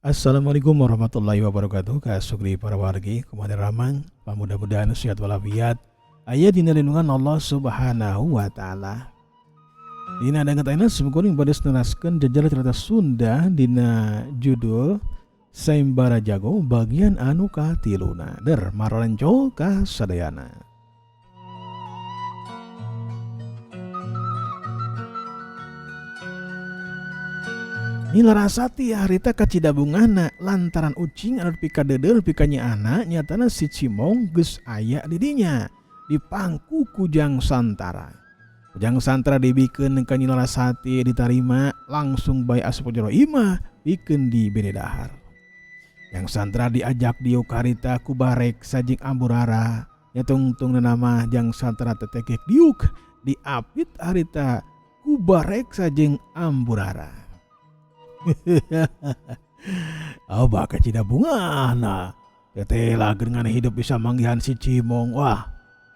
Assalamualaikum warahmatullahi wabarakatuh. Kasugri para wargi, kumaha ramang? Mudah-mudahan sehat walafiat, aya dina lindungan Allah Subhanahu wa Taala. Dina danget ayeuna simkuring bade neraskeun jejer cerita Sunda dina judul Sayembara Jago bagian anu katiluna. Der marorenco ka sadayana. Nyi Larasati harita kacida bungahna lantaran ucing anu pikadeudeuh pika nyaahna nyatana si Cimong geus aya di dinya dipangku ku Jang Santara. Ku Jang Santara dibikeun ka Nyi Larasati ditarima langsung bae asup ka jero imah pikeun dibere dahar. Jang Santara diajak diuk harita ku Bareksa jeung Amburara nya tungtungna mah Jang Santara tetekek diuk diapit harita ku Bareksa jeung Amburara. Abah kacida bungahna teteh lah dengan hidup bisa manggihan si Cimong. Wah,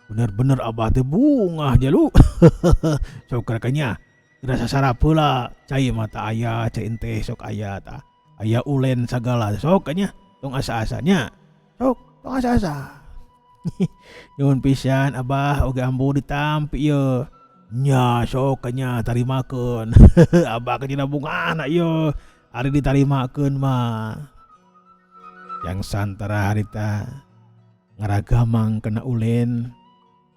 bener-bener abah teh bungah jalu. Sok kanya rasa sarap heula, cai mata aya, cai teh sok aya tah. Aya ulen sagala sok kanya tong asa-asanya. Sok tong asa-asa. Nuhun pisan abah oge ambu ditampi ieu. Nya sok nya tarimakeun. Abah kacida bungahna ieu ari ditarimakeun mah. Jang Santara harita ngaragamang kana ulen.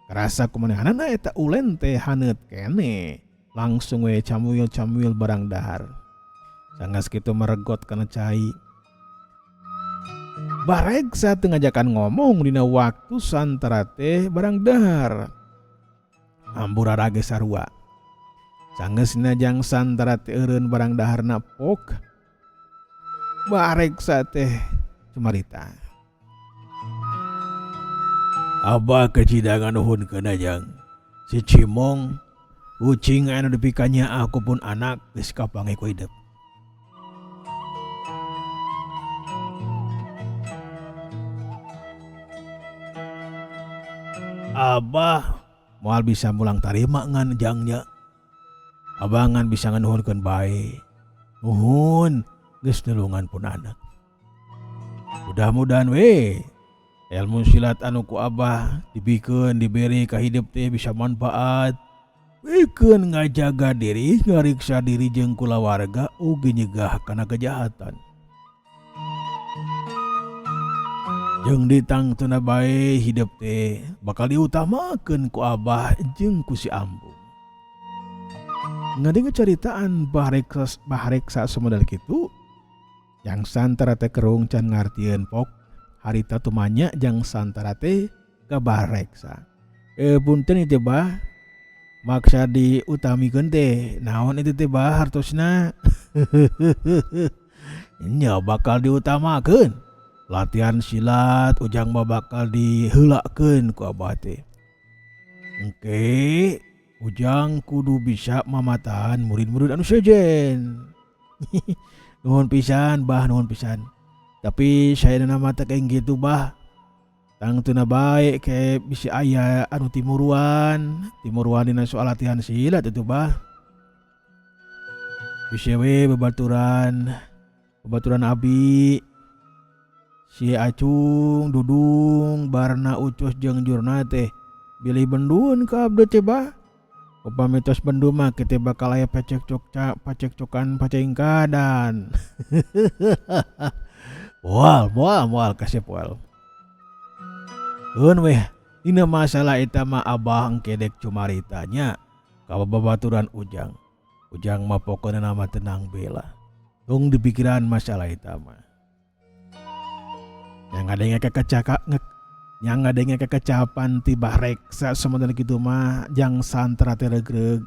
Karasa kumanehanana eta ulen teh haneut keneh. Langsung we camuil-camuil barang dahar. Sanggeus kitu meregot kana cai. Bareksa teu ngajakan ngomong dina waktu Santara teh barang dahar. Amburara ge sarua. Sanggeusna Jang Santara teh eureun barang daharna pok. Bareksa teh cumarita. Abah kacida nganuhunkeun jang. Si Cimong ucing anu dipikanya aku pun anak geus kapanggih ku hidup. Abah moal bisa mulang tarima ngan jangnya. Abah ngan bisa nganuhunkeun bae. Nuhun geus nulungan pun anak. Mudah-mudahan we ilmu silat anu ku abah dibikeun diberi ka hidup teh bisa manfaat. Bikeun ngajaga diri, ngariksa diri jeung kulawarga ugi nyegah kana kejahatan. Jeung ditangtuna bae hidup teh bakal diutamakeun ku abah jeung ku si ambu. Ngadenge caritaan Bareksa sumedal kitu, Jang Santara teh kerung can ngartieun pok harita tumanya Jang Santara teh ka Bareksa. Punten ieu teh bah, maksa diutamikeun teh naon itu teh bah hartosna? Nya bakal diutamakeun. Latihan silat ujang mah bakal diheulakeun ku abah teh. Engke ujang kudu bisa mamatahan murid-murid anu sejen. Nuhun pisan bah, nuhun pisan. Tapi saena mah teh kayak gitu bah. Tangtuna bae ke bisi aya anu timuruan, timuruan dina soal latihan silat itu bah. Bisi we babaturan, babaturan abi si Acung, Dudung, Barna, Ucus jeung Jurna teh bilih bendun ka abdi teh bah. Upami tos bendu mah kita bakal aya pacekcokan pacengkadan. Moal moal moal kasep moal. Keun weh dina masalah eta mah abah engke dek cumarita nya ka babaturan Ujang. Ujang mah pokona mah tenang bela. Tong dipikiran masalah eta mah. Yang ngadenge kekecaka yang ngadenge kekecapan ti Bareksa sementara kitu mah Jang Santara teh regreg.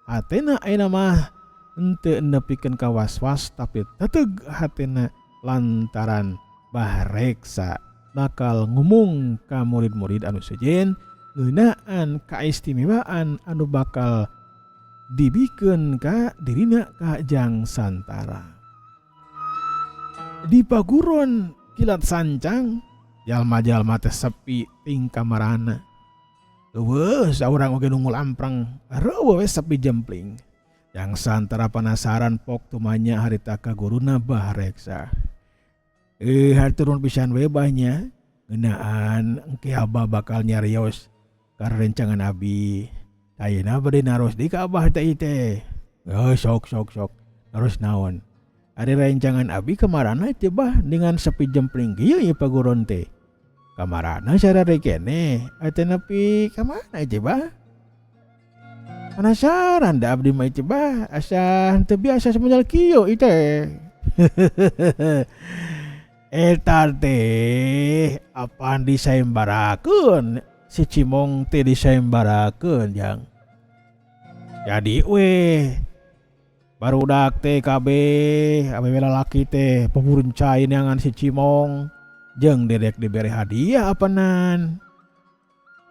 Hatena ayeuna mah henteu nepikeun ka was-was tapi teteg hatena lantaran Bareksa bakal ngumung ka murid-murid anu sejen ngeunaan kaistimewaan anu bakal dibikeun ka dirina ka Jang Santara. Di paguron kilat sancang jalma-jalma teh sepi ting kamarana. Eueuh saurang oge nu ngulamprang reueuh we sepi jempling. Jang Santara penasaran pok tumanya harita ka guruna Bareksa. Hatur nuhun pisan we bah nya ngeunaan engke abah bakal nyarios ka rerencangan abi. Ayeuna bade naros deui ka abah teh ieu teh. Heuh sok sok sok naros naon. Ari rerencangan abi kamarana teh bah dengan sepi jempling kieu ieu paguron teh. Kamarana sarare keneh atau nepi ka mana ieu bah? Penasaran da abdi mah ieu bah asa henteu biasa samodel kieu ieu teh. Eta teh apan disayembarakeun si Cimong teh disayembarakeun jang. Jadi weh barudak teh kabeh awewe lalaki teh pupuruncai neangan si Cimong jeung dedek dibere hadiah apanan.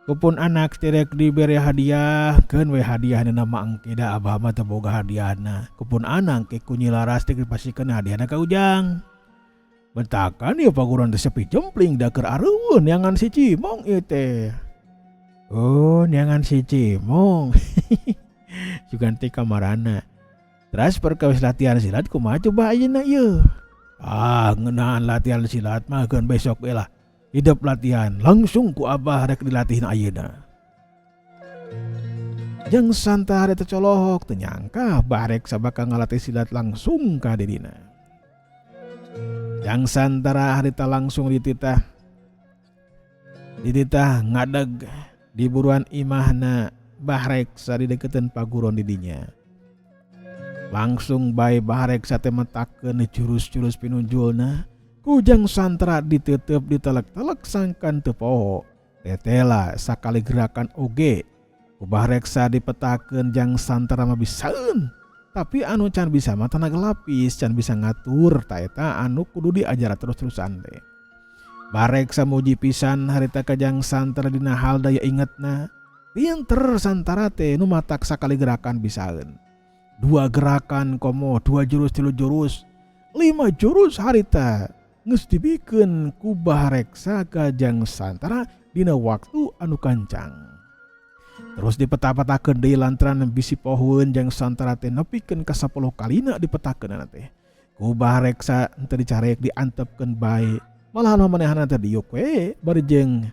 Kupun anak teh rek dibere hadiah keun we hadiahna mah engke da abah mah teu boga hadiahna. Kupun anak ke ku Nyi Laras teh dipasihkeun hadiahna ka Ujang. Bentakan ieu paguron teh sepi jempling da keur areuweun neangan si Cimong ieu teh. Oh neangan si Cimong. Sugan teh kamarana. Teras perkawis latihan silat kumaha coba ayeuna ieu? Ah ngeunaan latihan silat mah keun besok we lah. Hidup latihan langsung ku abah rek dilatihin ayeuna. Jeung Santara teh colohok teu nyangka Bareksa bakal ngalatih silat langsung ka dirina. Jang Santara harita langsung dititah ngadeg di buruan imahna Bareksa di deketan paguron didinya. Langsung bae Bareksa teh metakeun jurus-jurus pinunjulna. Ku Jang Santara ditetep ditelek-telek sangkan teu poho. Tetela sakali gerakan oge ku Bareksa dipetakeun Jang Santara mah bisaeun. Tapi anu can bisa mah tanaga lapis, can bisa ngatur ta eta anu kudu diajar terus-terusan teh. Bareksa muji pisan harita ka Jang Santara dina hal daya ingetna. Pinter Santara teh nu matak sakali gerakan bisaeun. 2 gerakan komo, 2 jurus, 3 jurus, 5 jurus harita geus dibikeun ku Bareksa ka Jang Santara dina waktu anu kancang. Terus dipeta-petakeun deui lantaran bisi pohoeun Jang Santara teh nepikeun ka 10 kalina dipetakeunana teh. Ku Bareksa henteu dicarek diantepkeun bae. Malahan manehna teh diuk we bari jeung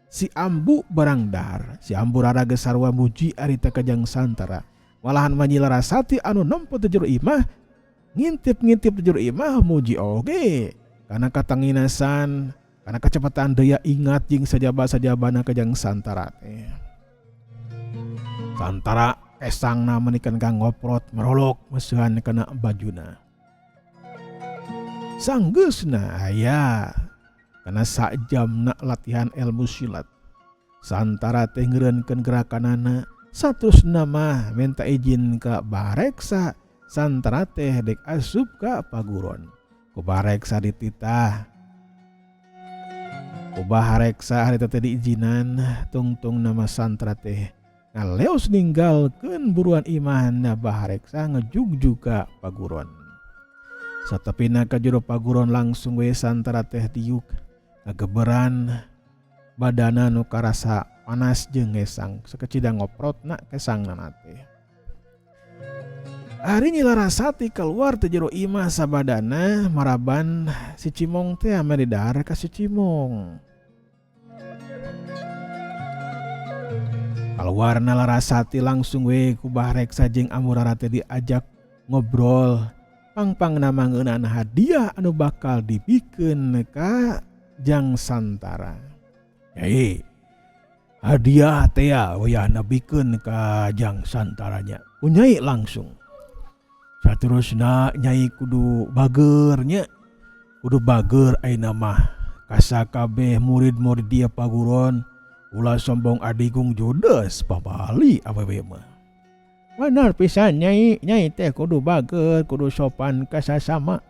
si Ambu barang dahar. Si Ambu rara geus sarua muji harita ka Jang Santara. Malahan mah Nyi Larasati anu nempo teh jero imah ngintip-ngintip teh jero imah muji oge. Karena katanginasan, karena kecepatan daya ingat jeung sajaba-sajabana ka Jang Santara teh. Santara kesangna menikan ka ngoprot merolok meusehan kana bajuna. Sanggeusna aya kana sajamna latihan ilmu silat. Santara teh ngeureunkeun gerakanana saterusna mah minta izin ka Bareksa. Santara teh dek asup ka paguron. Ku Bareksa dititah. Ku Bareksa harita teh diizinan tungtung nama Santara teh ngaleos ninggalkeun buruan imahna Bareksa ngejugjug ka paguron. Satepina ka jero paguron langsung we Santara teh diuk ngageberan badana nu karasa panas jeung ngesang sakecida ngoprotna kesangna teh. Ari Nyi Larasati keluar teh jero imah sabadana maraban si Cimong teh ame didahar ka si Cimong. Kaluarna Larasati langsung we ku Bareksa jeung Ambu Rara teh diajak ngobrol pangpangna mangeunaan hadiah anu bakal dibikeun ka Jang Santara. Hei, hadiah teh ya wayahna bikeun ka Jang Santaranya. Ku Nyai langsung. Saterusna Nyai kudu bager nya. Kudu bager ayeuna mah. Kasakabeh murid-murid dia paguron ulah sombong adigung judes pabali awewe mah. Bener pisan Nyai, Nyai teh kudu bager, kudu sopan ka sasama.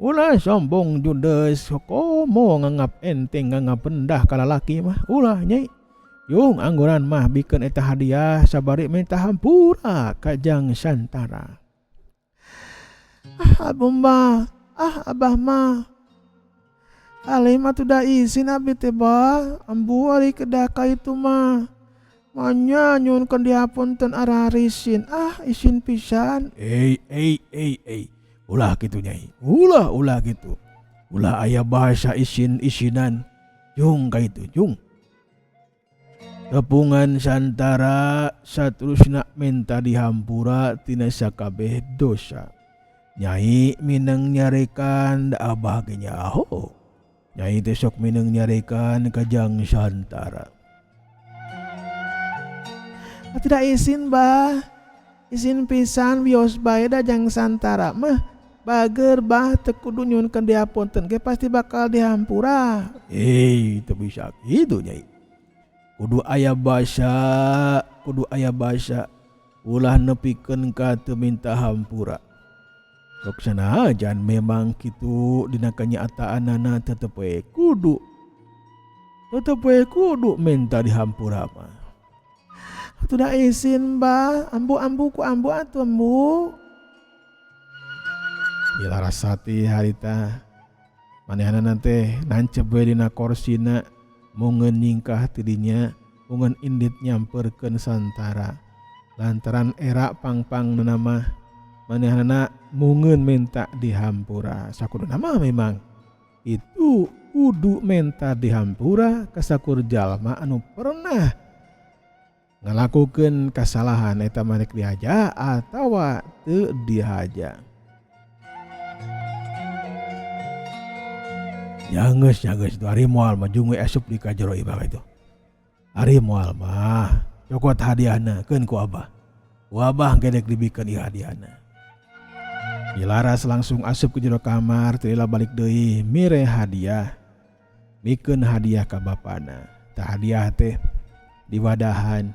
Ulah sombong judes komo nganggap enteng nganggap rendah ka lalaki mah. Ulah Nyai. Yung angguran mah bikeun eta hadiah sabari minta hampura ka Jang Santara. Ah abah, ah abah mah. Alih mah tuh dah izin abi teh bah, ambu ari kedah ka itu mah. Manya nyuhunkeun dihapunten ararisin, ah isin pisan. Ei ei ei ei, ulah kitu Nyai, ulah ulah kitu. Ulah aya bahasa isin-isinan jung ka itu jung. Tepungan santara saterusna minta dihampura tina sakabeh dosa. Nyai mineng nyarekan da abah ge nyaho. Nyai teh sok mineng nyarekan ka jang santara. Tidak isin bah. Isin pisan wios bae da jang santara mah. Bager bah teu kudu nyuhunkeun dihapunten ge pasti bakal dihampura. Eh, teu bisa kitu nyai. Kudu aya basa, kudu aya basa. Ulah nepikeun ka teu minta hampura. Sok sanajan memang kitu dina kanyataanana tetep we kudu. Tetep we kudu minta dihampura mah. Atuh da isin bah, ambu-ambu ku ambu atuh ambu. Di Larasati harita manehanana teh nancep we dina korsina mungeun nyingkah ti dinya mungeun indit nyamperkeun santara. Lantaran era pangpangna mah manehanana mungeun minta dihampura. Sakuduna mah memang itu kudu menta dihampura ka sakur jalma anu pernah ngalakukeun kasalahan eta mah rek dihaja atawa teu dihaja. Ya geus ya geus ari moal mah jung we asup di ka jero imah kitu. Ari moal mah cokot hadiahna keun ku abah. Ku abah gedek dibikeun ieu hadiahna. Dilaras langsung asup ke jero kamar teu lila balik deui mire hadiah. Mikeun hadiah ka bapana. Tah hadiah teh diwadahan.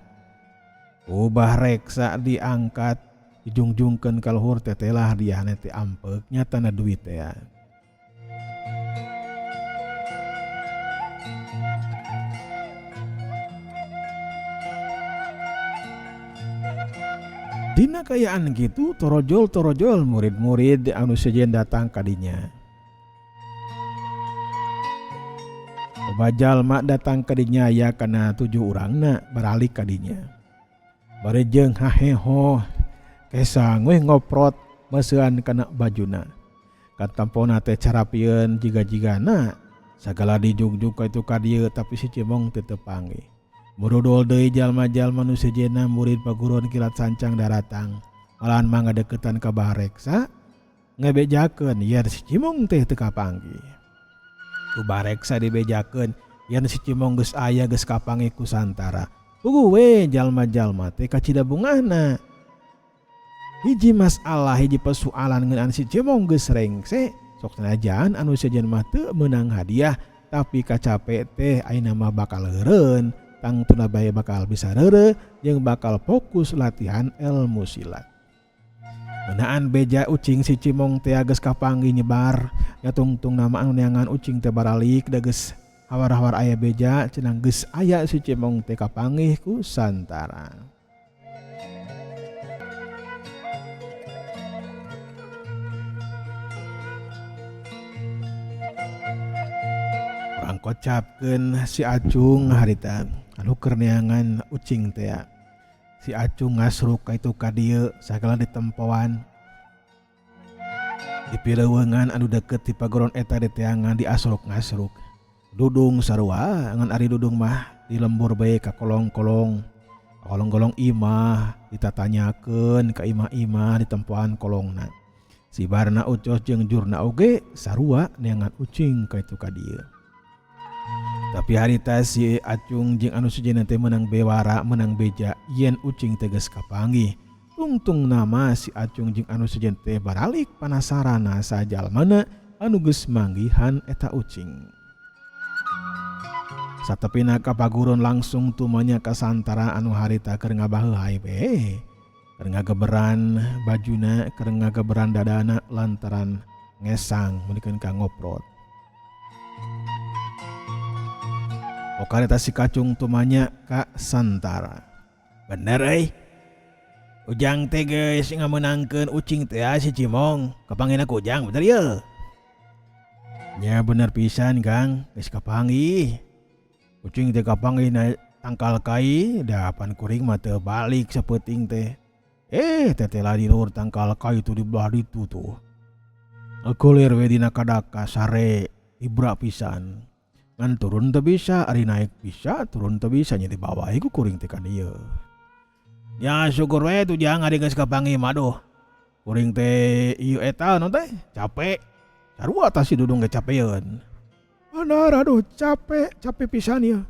Ubah reksa diangkat dijungjungkeun ka luhur teh teh lah hadiahna teh ampek nyatana duit teh. Dina kaayaan kitu torojol-torojol murid-murid anu sejen datang ka dinya. Loba jalma datang ka dinya aya kana tujuh urangna baralik ka dinya. Bari jeung haheho kesang weh ngoprot meusean kana bajuna. Katampona teh carapieun jiga-jigana sagala dijungjung ka itu ka dieu tapi si Cimong teu tepanggih. Murudul deui jalma-jalma nu sejenna murid paguruan kilat sancang daratang. Malahan mah ngadeukeutan ka Bahareksa ngabejakeun yen si Cimong teh teu kapanggih. Ku Bahareksa dibejakeun yen si Cimong geus aya geus kapanggih ku santara. Puguh we jalma-jalma teh kacida bungahna. Hiji masalah hiji persoalan ngeunaan si Cimong geus rengse sok sanajan anu sejen mah teu meunang hadiah tapi kacape teh ayeuna mah bakal heureun. Tangtuna bae bakal bisa reureuh jeung bakal fokus latihan ilmu silat. Ngeunaan beja ucing si Cimong teh geus kapanggih nyebar nya tungtung nama anu neangan ucing teh baralik da geus hawar-hawar aya beja cenah geus aya si Cimong teh kapanggih ku santara. Urang kocapkeun si Acung harita anu keur neangan ucing teh. Si Acung ngasruk ka itu ka dieu sagala ditempoan. Di pileuweungan anu deukeut ti pagoron eta diteangan diasruk-ngasruk. Dudung sarua ngan ari Dudung mah di lembur bae ka kolong-kolong. Kolong-kolong imah ditatanyakeun ka imah-imah ditempoan kolongna. Si Barna Ucos jeung Jurna oge sarua neangan ucing ka itu ka dieu. Tapi harita si Acung jeung anu sejenna teh meunang bewara meunang beja yen ucing teh geus kapanggih. Tungtung nama si Acung jeung anu sejen teh baralik panasarana sajalmana anu geus manggihan eta ucing. Satepina ka paguron langsung tumanya ka santara anu harita keur ngabaheuhay we. Keur ngageberan bajuna, keur ngageberan dadana lantaran ngesang meunikeun ka ngoprot. Okareta si Kacung tumanya ka santara. Bener euy. Ujang teh geus ngamenangkeun ucing teh si Cimong. Kapanggihna ku Ujang bener ieu. Nya bener pisan Kang, geus kapanggih. Ucing teh kapanggih na tangkal kai, da pan kuring mah teu balik sapeuting teh. Teteh lah di luhur tangkal kai tuh di belah ditu tuh. Ngagoler we dina kadaka sare ibra pisan. Ngan turun teu bisa, ari naik bisa, turun teu bisa nya dibawahi ku kuring teh ka dieu. Nya syukur we tuh jang ari geus kapanggih mah aduh. Kuring teh ieu eta naon teh capek. Sarua tah si Dudung ge capeun. Benar aduh capek, capek pisan ieu.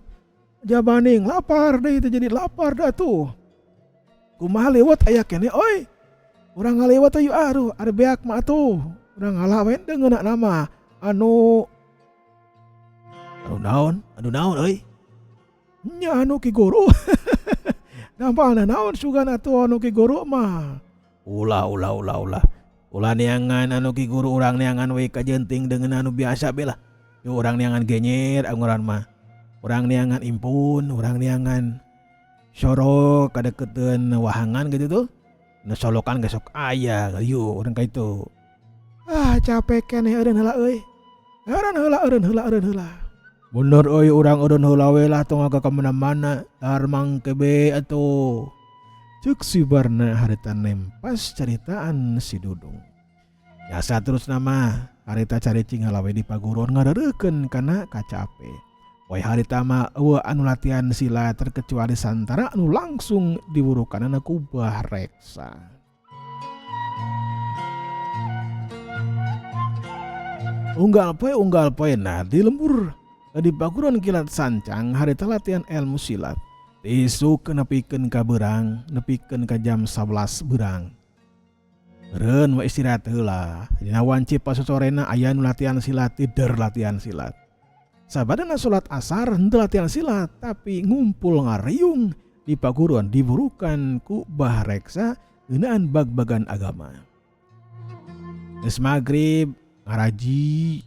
Jabaning lapar deui teh jadi lapar da tuh. Kumaha liwet aya keneh euy. Urang ngaliwet teh aduh ari beak mah atuh. Urang ngalah we deungeunna nama anu Anu naon? Anu naon euy? Nya anu Ki Guru. Nampakna naon sugan atuh anu Ki Guru mah. Ulah ulah ulah ulah. Ulah neangan anu Ki Guru urang neangan we kajenting deungeun anu biasa be lah. Yo urang neangan genyer anguran mah. Urang neangan impun, urang neangan sorok kadeketeun wahangan gitu tuh. Nu solokan ge sok aya yuk urang ka itu. Ah capek keneh eureun heula euy. Eureun heula eureun heula eureun heula. Bener euy urang eureun heula we lah tong ka mana-mana tar mangke be atuh. Ceuk si Barna harita nempas caritaan si Dudung. Biasa terus nama harita caricing heula we di paguron ngareurekeun kana kacape. Poe harita mah eueuh anu latihan silat terkecuali Santara anu langsung diwurukanana ku Bah Reksa. Unggal poe nah di lembur di paguron kilat sancang harita latihan ilmu silat. Isuk nepikeun ka beurang, nepikeun ka jam 11 beurang. Eureun we istirahat heula. Dina wanci pasosorena aya nu latihan silat, tider latihan silat. Sabadana salat asar henteu latihan silat, tapi ngumpul ngariung di paguron diburukan ku Bah Reksa ngeunaan bag-bagan agama. Geus magrib ngaraji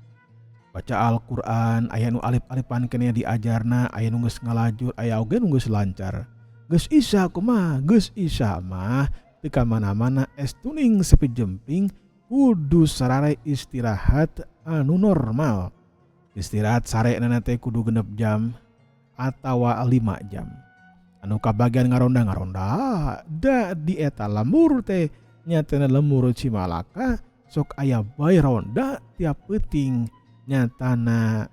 baca Al-Qur'an, aya nu alif-alifan keneh diajarna, aya nu geus ngalajur, aya oge nu geus lancar. Geus isya kumaha? Geus isya mah teu ka mana-mana es tuning sepi jemping kudu sarare istirahat anu normal. Istirahat sarena teh kudu 6 jam atawa 5 jam. Anu kabagian ngaronda-ngaronda da di eta lembur teh nyatana lembur Cimalaka sok aya bae ronda tiap peuting nyatana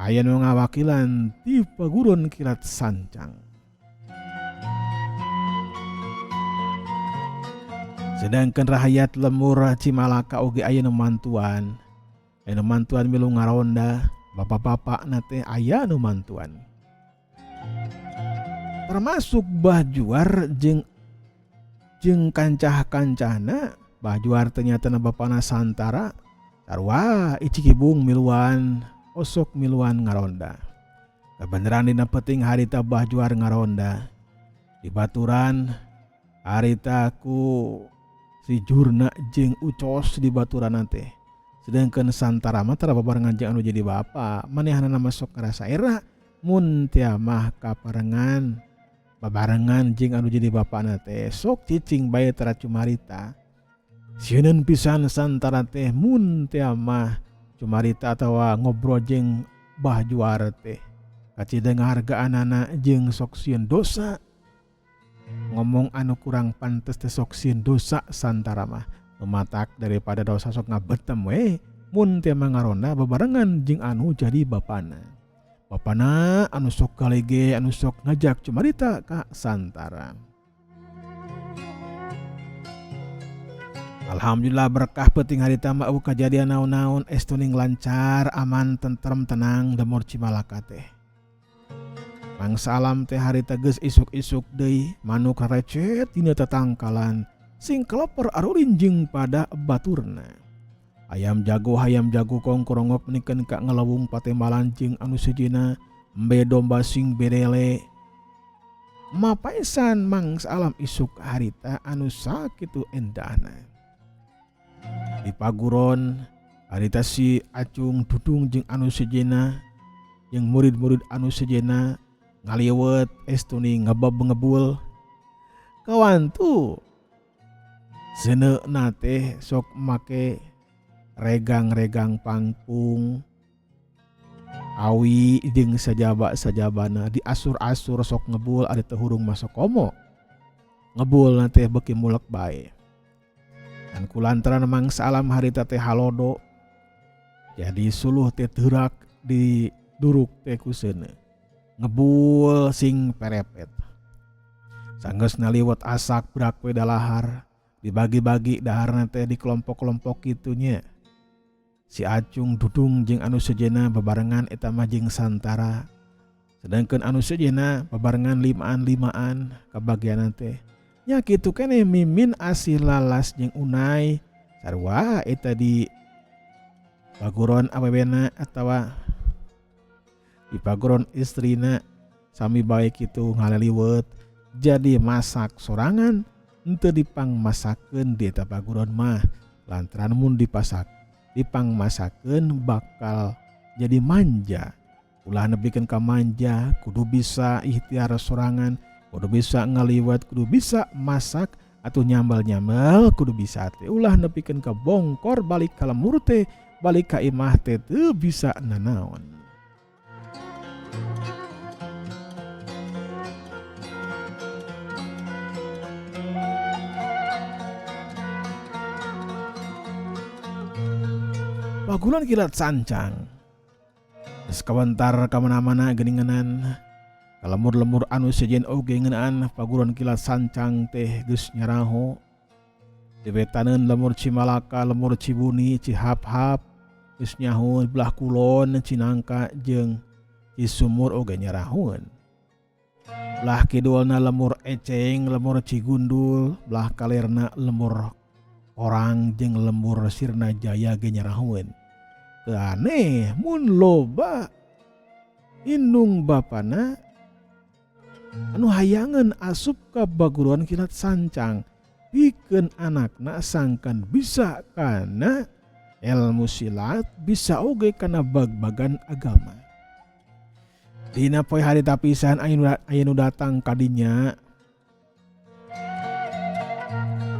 aya nu ngawakilan ti paguron kilat sancang. Sedangkan rahayat lembur Cimalaka oge aya nu mantuan. Aya nu mantuan milu ngaronda, bapak-bapak na teh aya nu mantuan. Termasuk Bah Juar jeung kancah-kancahna. Bah Juar ternyata na bapana Santara sarua icikibung miluan osok miluan ngaronda. Kabeneran dina peuting harita Bah Juar ngaronda. Di baturan harita ku si Jurna jeung Ucos di baturan teh. Sedangkan Santara mah tara babarengan jeung anu jadi bapa, manehanana mah sok ngarasa era mun tia mah kaparengan babarengan jeung anu jadi bapana teh sok cicing bae tara cumarita. Sieun pisan Santara teh mun tia mah cumarita atawa ngobrol jeung Bah Juar teh. Kacida ngahargaanana jeung sok sieun dosa. Ngomong anu kurang pantes teh sok sieun dosa Santara mah. Mematak daripada dosa sok ngabetem we mun teh mah ngaronda bebarengan jeung anu jadi bapana. Bapana anu sok galege anu sok ngajak cumarita ka Santara. Alhamdulillah berkah peuting harita mah eueuh kajadian naon-naon estuning lancar aman tentrem tenang lembur Cimalaka teh. Mangsa alam teh harita geus isuk-isuk deui manuk recet dina tetangkalan sing keloper arurin jeung pada baturna. Ayam jago hayam jago kongkorongop nikeun ka ngelewung patembalan jeung anu sejena embe domba sing berele. Mapaisan mangsa alam isuk harita anu sakitu endahna. Di paguron harita si Acung Dudung jeung anu sejena jeung murid-murid anu sejena ngaliwet estuni ngebab ngebul. Kawantu seuneu teh sok make regang-regang pangpung awi jeung sajaba-sajabana diasur-asur sok ngebul ari teu hurung masuk komo. Ngebul na teh beuki mulek bae. Dan kulantaran mangsa alam harita teh halodo jadi suluh teh teurak di duruk teh ku seuneu ngebul sing perepet. Sanggeus naliwet asak brak we dalahar dibagi-bagi daharna teh di kelompok-kelompok kitu nya. Si Acung Dudung jeung anu sejenna babarengan eta mah jeung Santara. Sedangkan anu sejenna babarengan limaan-limaan kabagianna teh. Nya kitu keneh Mimin Asih Lalas jeung Unai sarua eta di paguron awewena atawa di paguron istrina sami bae kitu ngaleliwet jadi masak sorangan henteu dipangmasakeun di eta paguron mah lantaran mun dipasak dipangmasakeun bakal jadi manja. Ulah nepikeun ka manja kudu bisa ikhtiar sorangan, kudu bisa ngaliwet, kudu bisa masak atuh nyambel-nyambel kudu bisa teh. Ulah nepikeun ka bongkor balik ka lembur teh, balik ka imah teh teu bisa nanaon. Paguron kilat sancang. Geus kawentar ka mana-mana geuninganan. Ka lemur-lemur anu sejen oge ngeunaan paguron kilat sancang teh geus nyaraho. Dibetaneun lemur Cimalaka, lemur Cibuni, Cihap-hap geus nyaho belah kulon Cinangka jeung Cisumur oge nyarahoeun. Belah kidulna lemur Eceng, lemur Cigundul, belah kalerna lemur Korang jeung lemur Sirna Jaya ge nyarahoeun. Teu aneh mun loba indung bapana anu hayangeun asup ka paguruan kilat sancang pikeun anakna sangkan bisa kana ilmu silat bisa oge kana bag-bagan agama. Dina poe harita pisan aya nu datang ka dinya.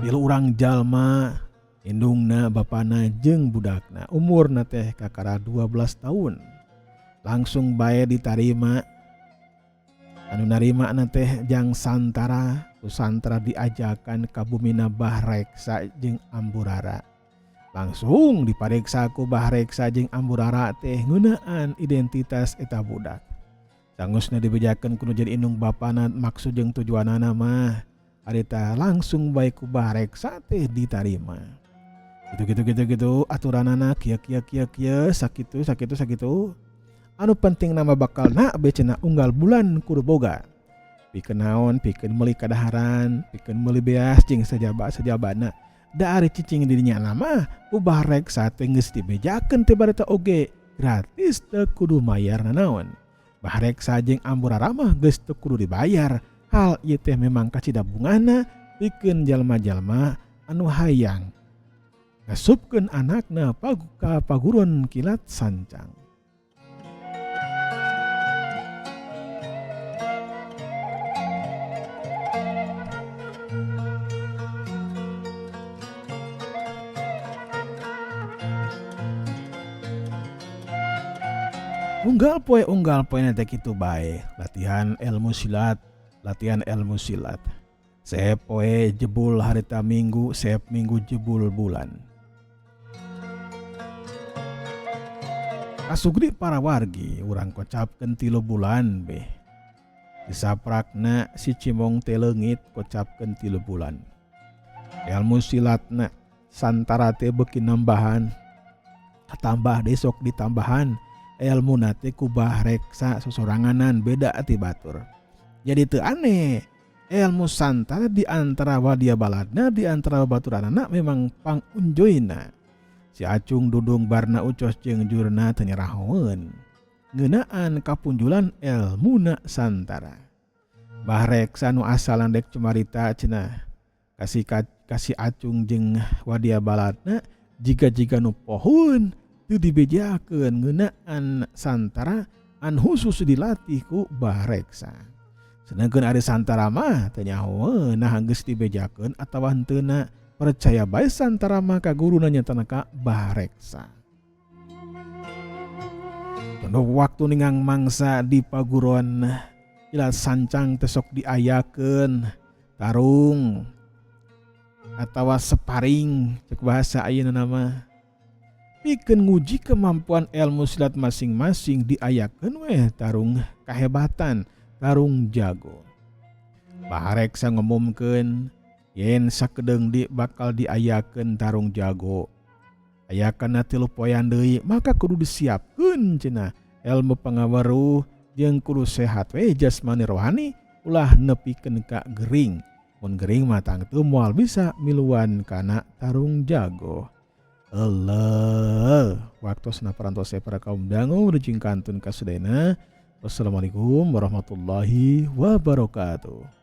Tilu urang jalma indungna bapana jeung budakna umurna teh kakara 12 tahun. Langsung bae ditarima. Anu narima na teh jang Santara, ku Santara diajakan ka bumina Bah Reksa jeung Amburara. Langsung dipariksa ku Bah Reksa jeung Amburara teh ngeunaan identitas eta budak. Sanggeusna dibejakeun kudu jadi indung bapana maksud jeung tujuanana mah harita langsung bae ku Bah Reksa teh ditarima. Gitu gitu gitu gitu aturanana kieu kieu kieu kieu sakitu sakitu sakitu. Anu penting nama bakalna be cenah unggal bulan kudu boga. Pikeun naon, pikeun meuli kadaharan, pikeun meuli beas jeung sajaba-sajabana. Da ari cicing di dinya mah ku Bah Reksa teh geus dibejakeun teh bareta oge gratis teu kudu mayar nanaon. Bah Reksa jeung Amburara mah geus teu kudu dibayar. Hal ieu teh memang kacida bungahna pikeun jalma-jalma anu hayang ngasupkeun anakna ka paguron kilat sancang. Unggal poe teh kitu bae, latihan ilmu silat, latihan ilmu silat. Saep poe jebul harita minggu, saep minggu jebul bulan. Kasugri para wargi urang kocapkeun 3 bulan beh. Disaprakna si Cimong teh leungit kocapkeun 3 bulan. Ilmu silatna Santara teh beuki nambahan, katambah desok ditambahan. Ilmu nate ku Bah Reksa sosoranganan beda ti batur. Jadi teu aneh ilmu Santara di antara wadia baladna di antara baturanana memang pangunjoyna. Si Acung Dudung Barna Ucos jeung Jurna teu nyerahoeun ngeunaan kapunjulan elmuna Santara. Bah Reksa nu asalan dek cumarita cenah kasih Acung jeung wadia baladna jiga-jiga nu pohoeun teu dibejakeun ngeunaan Santara an khusus dilatih ku Bah Reksa. Sedangkeun ari Santara mah teu nyahoeun nah geus dibejakeun atawa henteuna percaya bae Santara mah ka guruna nyatana ka Bah Reksa. Tunduk waktu ningang mangsa di paguron kilat sancang teh sok diayakeun tarung. Atawa sparring cek bahasa ayeuna mah. Pikeun nguji kemampuan ilmu silat masing-masing diayakeun weh tarung kahebatan, tarung jago. Bahareksa ngumumkeun yen sakedeung di bakal diayakeun tarung jago. Aya kana 3 poean deui, maka kudu disiapkeun cenah ilmu pangaweruh jeung kudu sehat we jasmani rohani, ulah nepikeun ka gering. Mun gering mah tangtu moal bisa miluan kana tarung jago. Allah, waktosna parantos para kaum dangu rujing kantun kasadayana. Wassalamualaikum warahmatullahi wabarakatuh.